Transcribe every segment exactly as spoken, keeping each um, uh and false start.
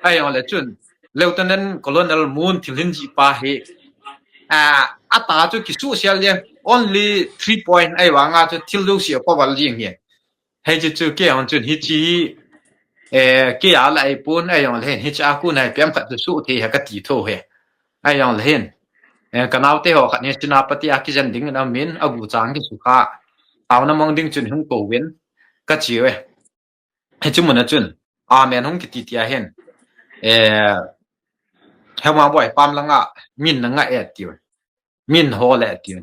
Ahijongle chun Lieutenant Colonel Moon thil hin jih pa hi, ah, ata chu kisuhsial jeng, only three point, ahivanga chu thil jouse a cover jing hi. Hiche chu kei hon chun hiche hi, eh, kei a la ahipon, ahijongle hin hiche a kon a hi ipi ham khat chu suhthei hi kati tho hi. Ahijongle hin, eh, kanaote ho khat hi Senapati a kijen ding in amin, aguchang kisukha, taona mang ding chun hung kouvin, kache uve. Hiche mun a chun, amen hung kiti tia hin, eh, Hemaboi pam langa min nanga e tiu, min ho le tiu.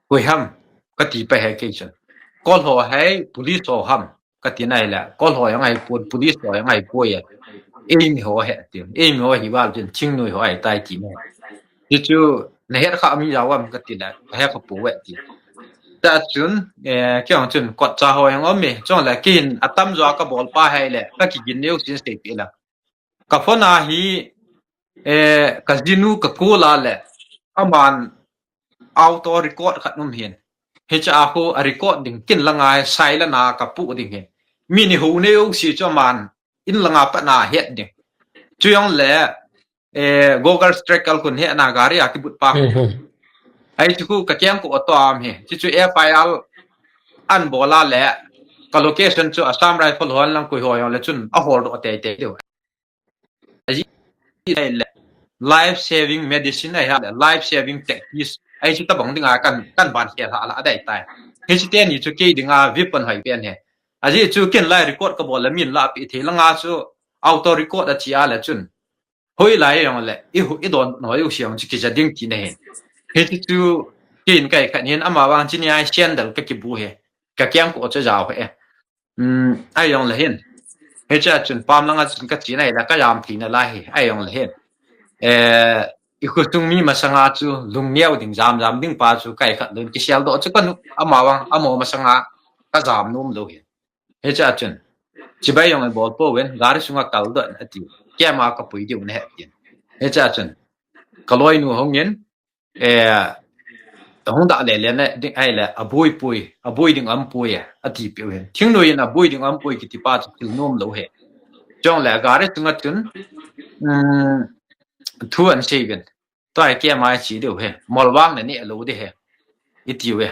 Koi ham, kati pa hi kei chun. Kol ho hi, police ho ham, kati nai le. Kol ho jong ahipon, police ho jong ahipoi. Eimi ho hi tiu. Eimi ho hi val chun, thingnoi ho ahitai ti nai. Hichu, nahet kha mi jao am kati le, kahe kha pouve ti. Chua chun, eh, kei jong chun, kotcha ho jong um e, chule kei hin atamjo a kabol pa hi le, kakigin neo sin seipeh le. Ka phone a hi, eh, kajinu ka call a le, aman auto record khat um hin. Hiche a khu a record ding kin langa hi silent a kapu ding hin. Mi ni ho neo si chu aman in langa pat na het ding. Chujongle, eh, goggles track kal kun hi ana gari a kibut pa. Ahi chu khu kakeng ko to am hi. Chu chu F I R an bol a le ka location chu Assam Rifle hon lang koi ho jongle chun ahol doh teitei diu. Ajeh chu le life saving medicine ahi le life saving tactics. Ahi chu tabang dinga kan, kan ban khel ha la dai tai. Hiche teni chu kei dinga weapon hoi pen hi. Ajeh chu kin lai record kabol le min la pi thei langa chu auto record a chi a le chun. Hoilai jongle, i hu, i don noi u siang chu kija ding ti na hin. Hiche chu kin kai khat hin amavang chini a sandal kakibu hi. Kakeng ko chu jao hi. Um, ahijongle hin. Hiche a chun pam langa chun kache nai le kajam thei nalai hi. Ahijongle hin. Eh, i khosung mi masanga chu lungneo ding jam jam ding pa chu kai khat lun kisel doh chu kanu amavang amo masanga kajam nom lou hi. Hiche a chun, chibai jong ibol pouvin, gari sunga kaldoh in ati. Keima kapui diu nahe tin. Hiche a chun, kaloinu hungin, eh, hung dah lele na ding ahile, abui pui, abui ding ampui, ati piu hin. Thingnoi in abui ding ampui kiti pa chu thil nom lou hi. Chule gari sunga chun, um, thu ahin seivin. Tua hi keima chi diu hi. Mol vang le neh lou ding hi. Iti uve.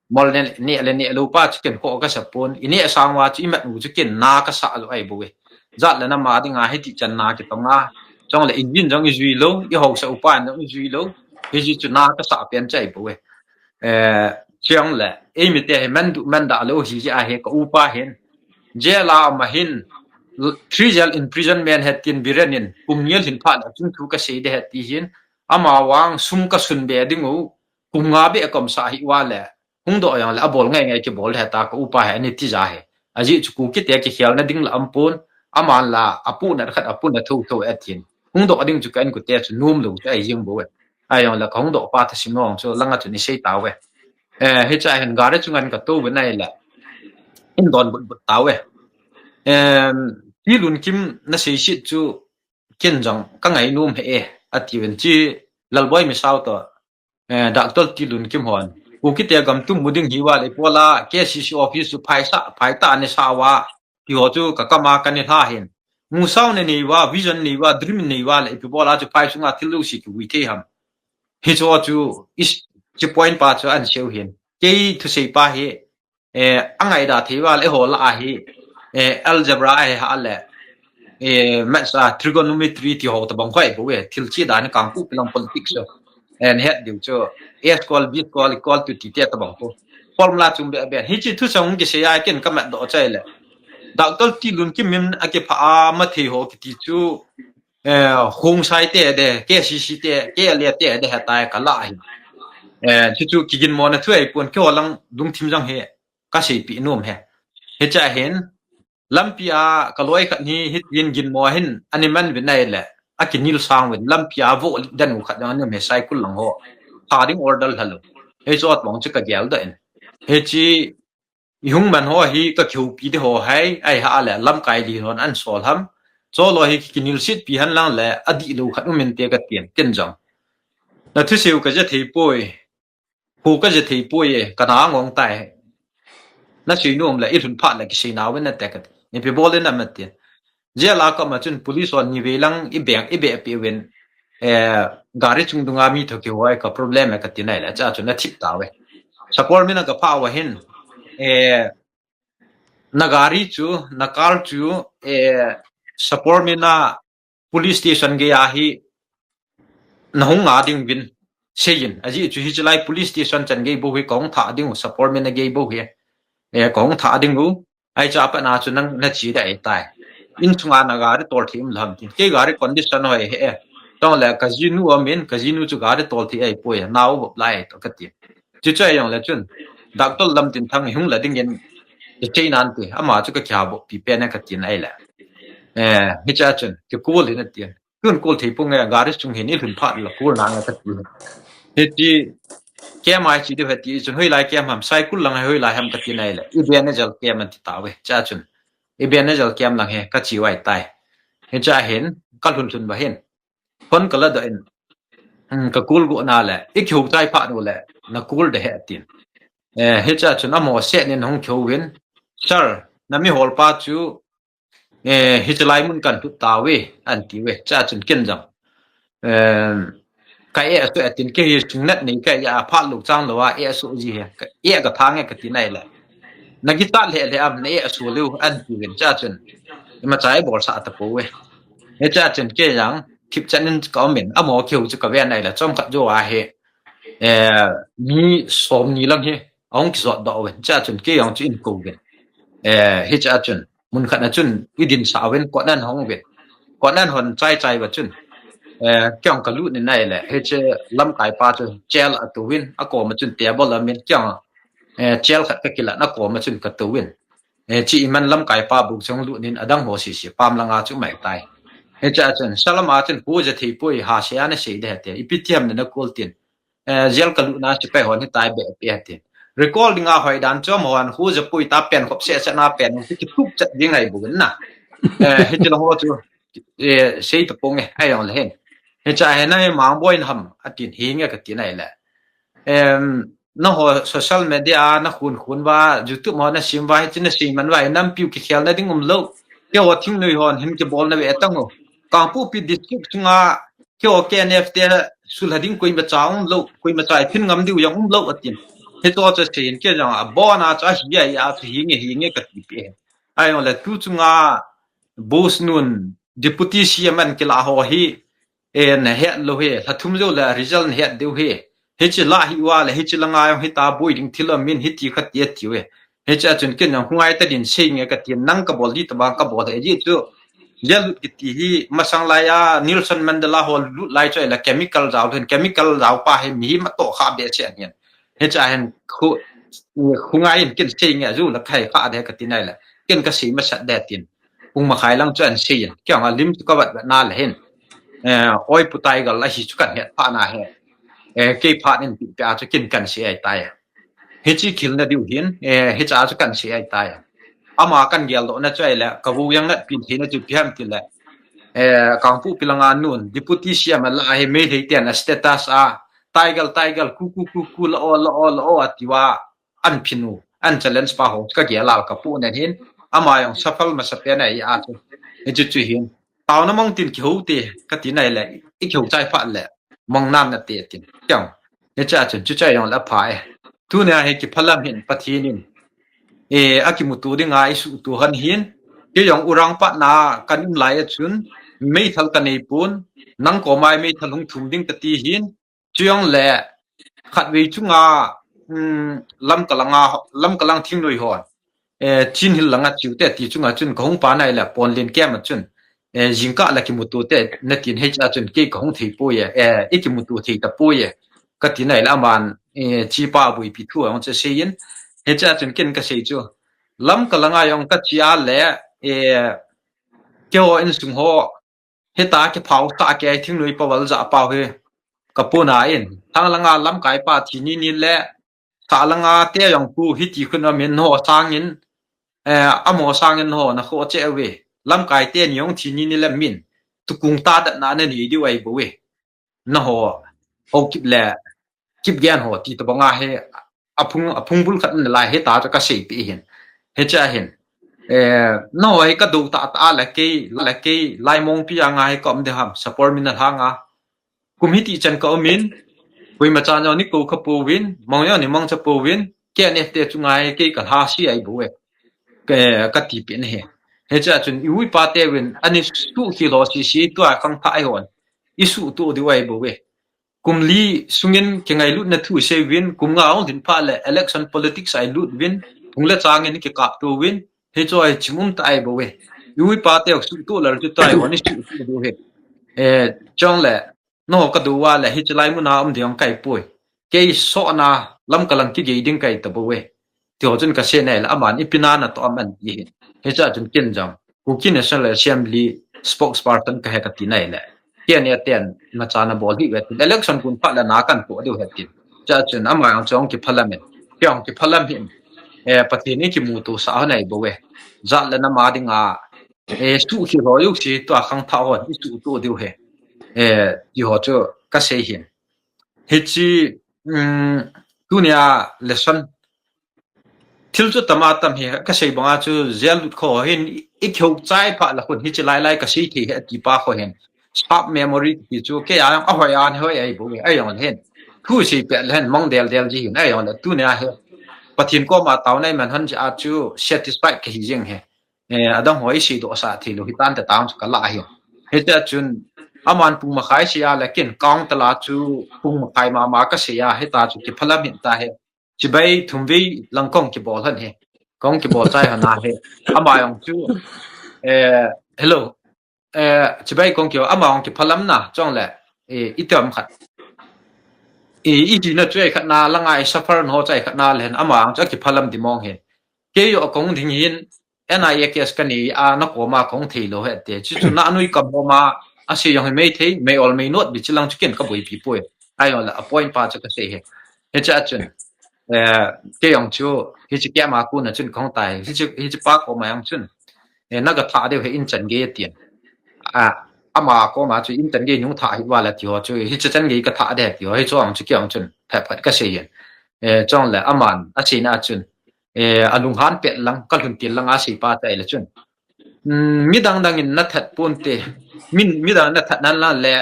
Mol le neh le neh lou pa chu ken kho kasa pon. I neh sang uva chu i mat u chu ken na kasa lou ahi bou ve. Jat le nam a dinga hiti chan na kitong a. Chule engine jong i jui lou, i haosa upa in jong i jui lou. Hiche chu na kasa pen chu ahi bou ve. Eh, chule, eimite hi man duh man dah lou hi jeh a hi ka upa hin. Jail a um a hin, three jail imprisonment he tin Biren in, kum ni a lhin phat le chun thu kasei ding ahi ti hin, amavang sum kasun be ding u, kum nga beh kaumsah hi uva le, hung doh jongle, abol ngai ngai kibol ding ahi ta ka upa hi, ani ti ja hi. Ajeh chu Kukite kikhelna ding la aum pon, aman la, apohnat khat, apohnat thotho atin. Hung doh ding chu ka inkote chu nom lou chu ahi jeng bou e. Ahijongle ka hung doh pa thasim nong chu langa chun isei tauve. Eh, hiche a hin gari chunga hin katou ve nai le. In donbut but tauve. Em, Tilunkim nasei sit chu ken jong kangai nom hih e, ati uvin chi Lalboi Misao toh, eh, Doctor Tilunkim hon. Kukite gam tum mu ding hi uva le ipi bola K C C office chu phaisa, phaisa anei sa uva, ti ho chu kakam a kana lha hin. Musao nanei uva, vision nei uva, dream nei uva le ipi bola chu phai sunga thil jouse kivui thei ham. Hiche ho chu is, chi point pa chu ahin seiu hin. Kei thusei pa hi, eh, angaida thei uva le eiho lah a hi, eh, algebra ahi ha le, eh, maths a, trigonometry ti ho tabang khu ahi bou ve, thil chi dan kangkupi lang politics chu. Eh, nahet diu chu, A square, B square equal to ti te tabang khu. Formula chung be be. Hiche thusei hung kisei a ken kamat doh chai le. Doctor Tilunkim in akipha a mathei ho kiti chu, eh, Khongsai te de, K C C te, K L A te de heta ka lah hi. Eh, chu chu kiginmo na thu ahi pon keiho lang lungthim jong hi kaseipeh nom hi. Hiche a hin, lampi a kaloi khat hi hitin ginmo a hin ana man uvin ahile, akinel sang uvin lampi a vo den u khat jong ana um hi cycle lang ho. Tha ding order lha lou. Hiche ho tobang chu kagel doh in. Hiche ihung man ho hi kakihoupi ding ho hi, ahi ha le lamkai li hon ahin sol ham. Cholo hi kinelsetpi hen lang le, adih lou khat um inte katin, ken jong. Na thusei u kaja thei poi. Hu kaja thei poi e, kana ngong tai. Nasei nom le, ilhun phat le kisei nau vin nate kati. Ipi bol in am atin. Jail a koma chun police hon nivei lang i beng, i beh peh uvin, eh, gari chung dunga mi tho kihou a ka problem e kati nai le, chua chun athip tauve. Support min a kapha uva hin, eh, na gari chu, na car chu, eh, support min a police station gei a hi nahung nga ding uvin seiyin. Ajeh chu hiche lai police station chan gei bou hi kahung thah ding u, support min a gei bou hi, eh, kahung thah ding u. Ahi chu apat na chu nang nache ding ahitai. In chunga na gari tol thei um lou ham tin. Kei gari condition hoi ahi e. Chule ka jinu aum in, ka jinu chu gari tol thei ahipoi, nao vop lai ahi toh kati. Chuche ahi jongle chun, doctor Lamtinthang hi hung la dingin, i chei nante, ama chu ka kiha vop pi pen e kati nai le. Eh, hichea chun, kicall in ati. Tun call thei ponge, gari chung hin i lhun phat le call nange kati. Hiti, camp a i che diu ahi ti chun, hoilai camp ham, Saikul lang hoilai ham kati nai le. Ebenezer camp ati tauve, chua chun. Ebenezer camp lang hi kache u ahitai. Hichea hin, ka lhun lhun uva hin. Phone ka ladoh in, hmm, ka call got na le, i kihou chai phat u le, na call ding ahi atin. Eh, hichea chun amaho seh nin hung kihou uvin, Sir, na mihol pa chu, eh, hiche lai mun kan lhut tauve, ati uve, chua chun ken jong. Eh, ka eh a chu atin, kei hi sungnat nei kahi a, phat lou chang lou a, eh a chu ji hi, ka eh ka thang e kati nai le. Na kichat lheh lheh am, na eh a chu leu, ati uvin, chua chun. Imacha i bolsah tapouve. Hichea chun kei jong, thip chan in ka um in, amaho kihou chu ka ve nai le, chomkhat jou a hi, eh, mi somni lang hi, ahung kijot doh uvin, chua chun kei jong chu in kou uvin. Eh, hichea chun, mun khat na chun, i dinsah uvin, kotnan hong uvin. Kotnan hon chai chai uva chun, eh, kei jong ka lut in nai le, hiche lamkai pa chu, chair a tou uvin, akoma chun table aum in, kei jong, eh, chair khat ka kilah in, akoma chun ka tou uvin. Eh, chi iman lamkai pa bou chun lut nin adang ho sese pam langa chu mai tai. Hichea chun, salam a chun, kho ja thei poi, ha se a na sei ding ahi ti, ipi ti ham na na call tin. Eh, jail ka lut na sepai hon hitia beh peh atin. Recall dinga hoi dan chu amaho an kho ja poi ta pen khop seh seh na pen, kitup chat ding ahi bou na. Eh, hiti lang ho chu, eh, sei taponge, ahi jongle hin. Hichea hin na hi mang boi na ham, atin hinge kati nai le. Em, nangho social media a na khun khun uva, YouTube ho na sim uva, hiche na sim man uva, nampi u kikhel na ding um lou. Keiho thingnoi hon hin kibol na ve tang u. Kangpokpi district chunga, keiho K N F te sulha ding koimacha um lou, koimacha i phin ngam diu jong um lou atin. Hiche chu seiyin kei jong abon a chu ahi a, a chu hinge hinge kati peh. Ahi jongle tu chunga boss nun Deputy C M an kilah ho hi, eh, na het lou hi, lha thum jou le result na het diu hi. Hiche lah hi uva le, hiche langa jong hitia boi ding thil aum in hiti kati ati uve. Hichea chun ken jong hung ngai ta din seinge kati, nang ka bol di tabang ka bol ahi, ajeh chu. Jail lut kiti hi, masang lai a, Nelson Mandela ho lut lai chu ahile chemical jao lhon, chemical jao pa hi mihem atoh kha behseh ahin. Hichea hin khu, khu ngai in ken seinge, aju le khai kha ding kati nai le. Ken ka sei masat ding tin. Pung makhai lang chu an seiyin. Kei jong a lim chu ka vat vat na le hin. Eh, oi pu Tiger la hi chu kan het phat na hi. Eh, kei phat in pi pia chu ken kan sei ahitai. Hiche thil na diu hin, eh, hichea chu kan sei ahitai. Ama kan geldoh na chu ahile, ka vo jang nat pin thei na chu ipi ham ti le. Eh, Kangpokpi langa nun, Deputy C M a lah hi Meitei ten a status a, Tiger, Tiger, ku, ku, ku, ku, la o, la o, la o, ati uva, an phin u, an challenge pa ho, ka gel a ka pu nen hin, ama jong suffer masa pen ahi a chu. Hichu chu hin. Taona mong tin kihou te, kati nai le, i kihou chai phat le, mong nan na te tin. Kei jong, hichea chun, chuche jong la pha e. Tunia hi kiphalam hin, Pathen in. Eh, akimuto dinga i suhto hon hin. Kei jong Urangpat na kan um lai a chun, meithal ka nei pon, nang koma meithal hung thum ding kati hin, Chujongle, khatvei chunga, um, Lamka langa, Lamka lang thingnoi hon. Eh, Chin Hill langa chiu te ti chunga chun ka hung pa nai le, Ponlen camp a chun. Eh, jingkah la kimuto te, na tin hichea chun kei ka hung thei poi e, eh, i kimuto thei tapoi e. Kati nai le aman, eh, chi pa buipi thu a hung che seiyin. Hichea chun ken ka sei chu. Lamka langa jong ka chia le, eh, keiho insung ho, Hitia kiphau sah kei thingnoi pawal ja pau hi ka puna in. Thang langa lamkai pa thi ni ni le, sah langa te jong pu hiti khun a min ho sangin, eh, amo sangin ho na kho che ve. Lamkai te ni jong thi ni ni le min. Tukung ta dat na na ni diu ai bo ve. Na ho, ho kip le, kip gen ho ti to banga he, a phung, a phung bul khat na lai he ta to ka sei pi hin. He cha hin. Eh, no, hi ka do ta ta le kei, le kei, lai mong pi anga hi ka um de ham, support min na hanga. Kum hi ti chan ka um in, koima chan jong ni ko kha pouvin, mong jong ni mong cha pouvin, K N F te chunga hi kei ka lha si ai bou e. Ka, ka ti pen hi. Hicha chun i u i pa te vin, ani su khi lo si si tua khang tha ai hon. I su tu di ai bou e. Kum li sungin kingailutna thu i sei vin, kum nga ong din pha le election politics ai lut vin, phung le changin kikap tu vin, hi chu ai chimum ta ai bou e. I u i pa te su tu lal chu tai hon i su tu du he. Eh, chong le, no ka du wa le, hi chu lai muna um diang kai pui. Kei so na lam ka lang ki gei ding kai ta bou e. Ti ho chun ka sei nai le, aman ipi na na to am an ti hi. Hicha chun kin jong. Kuki National Assembly spokesperson ka he ka ti nai le. Kei ni aten na cha na bol hi ve tin. Election kun pha le na kan ko diu he tin. Cha chun ama ang chong ki phalam in. Ki ang ki phalam hin. Eh, Pathen ni ki mu tu sa ho nai bou e. Jat le na ma ding a. Eh, su khi ho yu si tua khang tha ho ni su tu diu he. Eh, ti ho chu ka sei hin. Hichi, um, tunia lesson. Thil chu tama tam hi ka sei banga chu jail lut kho hin i kheu chai pha la khun hi chi lai lai ka sei thei he ti pa kho hin. Sharp memory ti chu ke a, a hoi an hoi ai bou ai jong hin. Thu sei pe len mong del del ji hin ai jong le tunia he. Pathen koma tao nai man han cha chu satisfied ka hi jing he. Eh, adang hoi sei do sa thei lo hi tan ta tang chu ka la hi. Hicha chun aman pung makhai sei a le kin kang ta la chu pung makhai ma ma ka sei a hita chu ki phalam hin ta he. Chibai thum vei lang kong ki bol han he. Kong ki bol chai han a he. Ama jong chu, eh, hello. Eh, chibai kong ki ama jong ki phalam na chong le. Eh, i tam khat. Eh, i ji na chu ai khat na la ngai suffer no chai khat na le ama jong chu ki phalam di mong he. Kei yo kong ding hin N I A case ka nei a na koma kong thei lo he te. Chu chu na nui ka boma a sei jong hi mei thei, mei ol mei not bi chi lang chu ken ka boi pi poi. Ai ol a point pa chu ka sei he. Hicha chun. Eh, kei jong chu, hichi kei ama ku na chun kong tai. Hichi, hichi pa koma jong chun. Eh, na ka tha deu he in chan ge tin. A, ama koma chu in chan ge nung tha hi wa la ti ho chu. Hichi chan ge ka tha de ti ho. Hichu jong chu kei jong chun. Phat phat ka sei yin. Eh, chong le aman, a sei na chun. Eh, a lunghan pet lang, ka lhun til lang a sei pa ta le chun. Um, mi dang dang in na that pon te, min, mi dang na that nan la le,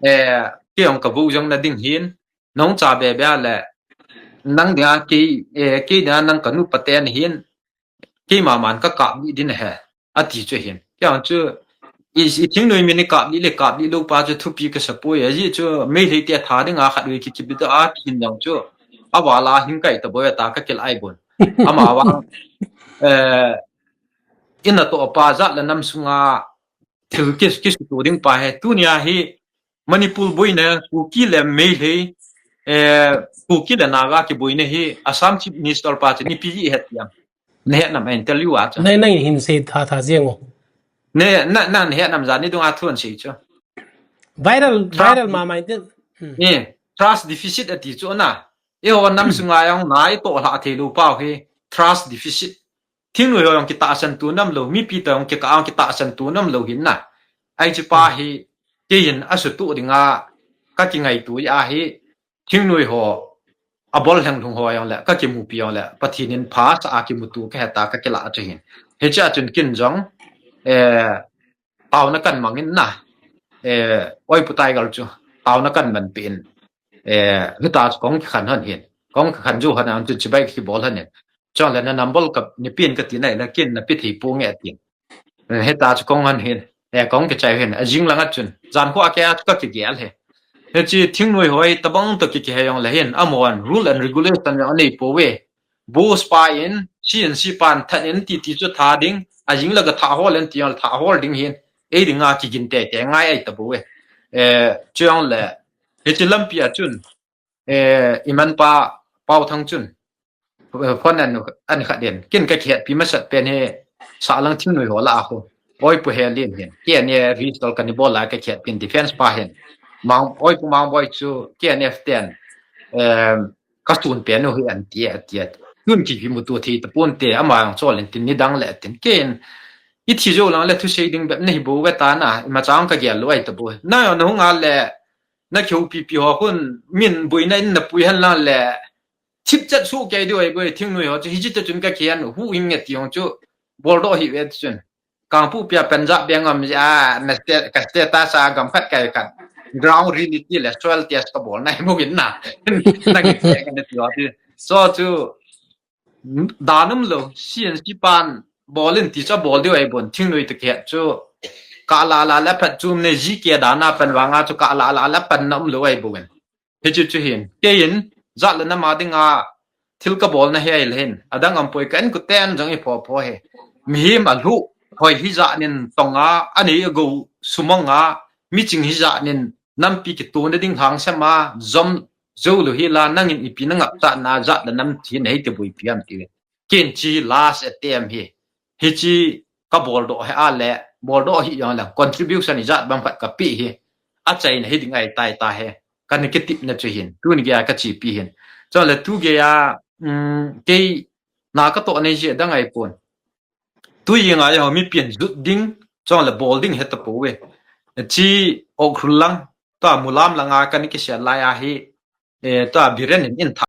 eh, kei jong ka bu jong na ding hin, nong cha be be a le, nang dia kei, eh, kei dia nang ka nu pa te na hin, kei ma man ka kap ni din he, a ti chu hin. Kei jong chu, i, i thing nui min ni kap ni le kap ni lo pa chu thupi ka sa poi, a ji chu, mei lei te tha ding a khat ui ki ki bi ta a ti hin jong chu, a wa la hin kai ta boi ta ka kil ai bon. Ama wa, eh, ina to pa jat le nam sunga thil ki, ki su tu ding pa he. Tunia hi Manipur boina Kuki le Meitei, eh, Kuki le Naga ki boina hi Assam Chief Minister pa chu ni pi ji het yang. Ne het nam interview a chu. Nai nang hin sei tha tha jeng o. Ne, na, na ne het nam ja ni dung a thun sei chu. Viral, trust viral ma mai te. Hmm. Eh, trust deficit a ti chu na. E ho nam sunga jong nai to la thei lo pau hi trust deficit. Thingnoi ho jong kitahsan tu nam lo, mipi to jong kika jong kitahsan tu nam lo hin na. Ai chi pa hi, kei hin a su tu dinga, ka kingai tu a hi, thingnoi ho, a bol lheng lhung ho jong le, ka kimupi jong le, Pathen in pha sa a kimu tu ka heta ka kila chu hin. Hicha chun kin jong, eh, tauna kan mangin na, eh, oi pu Tiger chu, tauna kan man pin, eh, hita chu kong khan han hin, kong khan ju han an chu chibai ki bol han hin. Chong le na nambol ka ni pin ka ti nai la kin na pi thei pu nge tin. Eh, hita chu kong han hin, eh, kong ki chai hin, a jing langa chun, jan khu a ke a chu ka ki gel he. He chi thingnoi hoi tabang to ki ki he jong le hin, amon rule and regulation jong nei po we. Boss pa in, C N C pan that in ti ti chu tha ding, a jing la ka tha hol in ti jong tha hol ding hin, ei dinga kigin te te ngai ai ta bu e. Eh, chuang le, hichi lampi a chun, eh, i man pa, Pau Thang chun, eh, phone an, an kha den, kin ka khiat pi masat pen he, sa lang thingnoi ho la a ho, oi pu he lin hin, K N A restore ka ni bol la ka khiat pin defense pa hin, mang, oi pu mang boi chu, K N F ten, eh, ka sun pen u hi an ti a ti a. Tun ki ki mu tu thi ta pon te ama ang chol in tin ni dang le tin ken. I thi jo lang le thu sei ding bep nei bo ve ta na, i ma chang ka gel lo ai ta bo. Na yo na hung a le, na kheu pi pi ho khun, min bui na in na pui han lang le. Chip chat su ke do ai bo, thingnoi ho chu, hi chi ta chun ka kian, hu ing nge ti hong chu. Boldoh hih ve chun. Kangpokpi a Punjab beng um jeh a, na state, ka status a gam khat kai khat. Ground reality le soil test ka bol na hi mo gin na. Na ngi te ka na ti wa ti. So chu, dan um lou, C N C pan bol in ti chu bol diu ahi bon, thingnoi te kihet chu. Ka la la le phat chu ne ji ke dan a pan vang a chu ka la la le pan na um lou ahi bon. Hichu chu hin, kei in, jat le nam a dinga, thil ka bol na hi ahi le hin, adang um poi ka in ku ten jong i pho pho he. Mihem a lhu, hoi hi jat nin tong a, ani a go sumong a, miching hi jat nin, nampi ki tu na ding hang sem a, jom jo lu hi la, nang in ipi na ngap ta na jat le nam thi na hi te bui piam ti. Ken chi last attempt hi. Hichi ka boldoh hi a le, boldoh hi jong le, contribution i jat bang phat ka pi hi. A chaina hi ding ai tai ta he. Ka ni kitip na chu hin. Tu ni gei a ka chi pi hin. Chule tu gei a, um, kei na ka to nei ji dang ai pon. Tu yi nga ya mi pian jut ding, chule bol ding he ta po we. Chi ok rul lang, ta mulam langa ka ni ki sia lai a hi, eh, ta Biren in in tha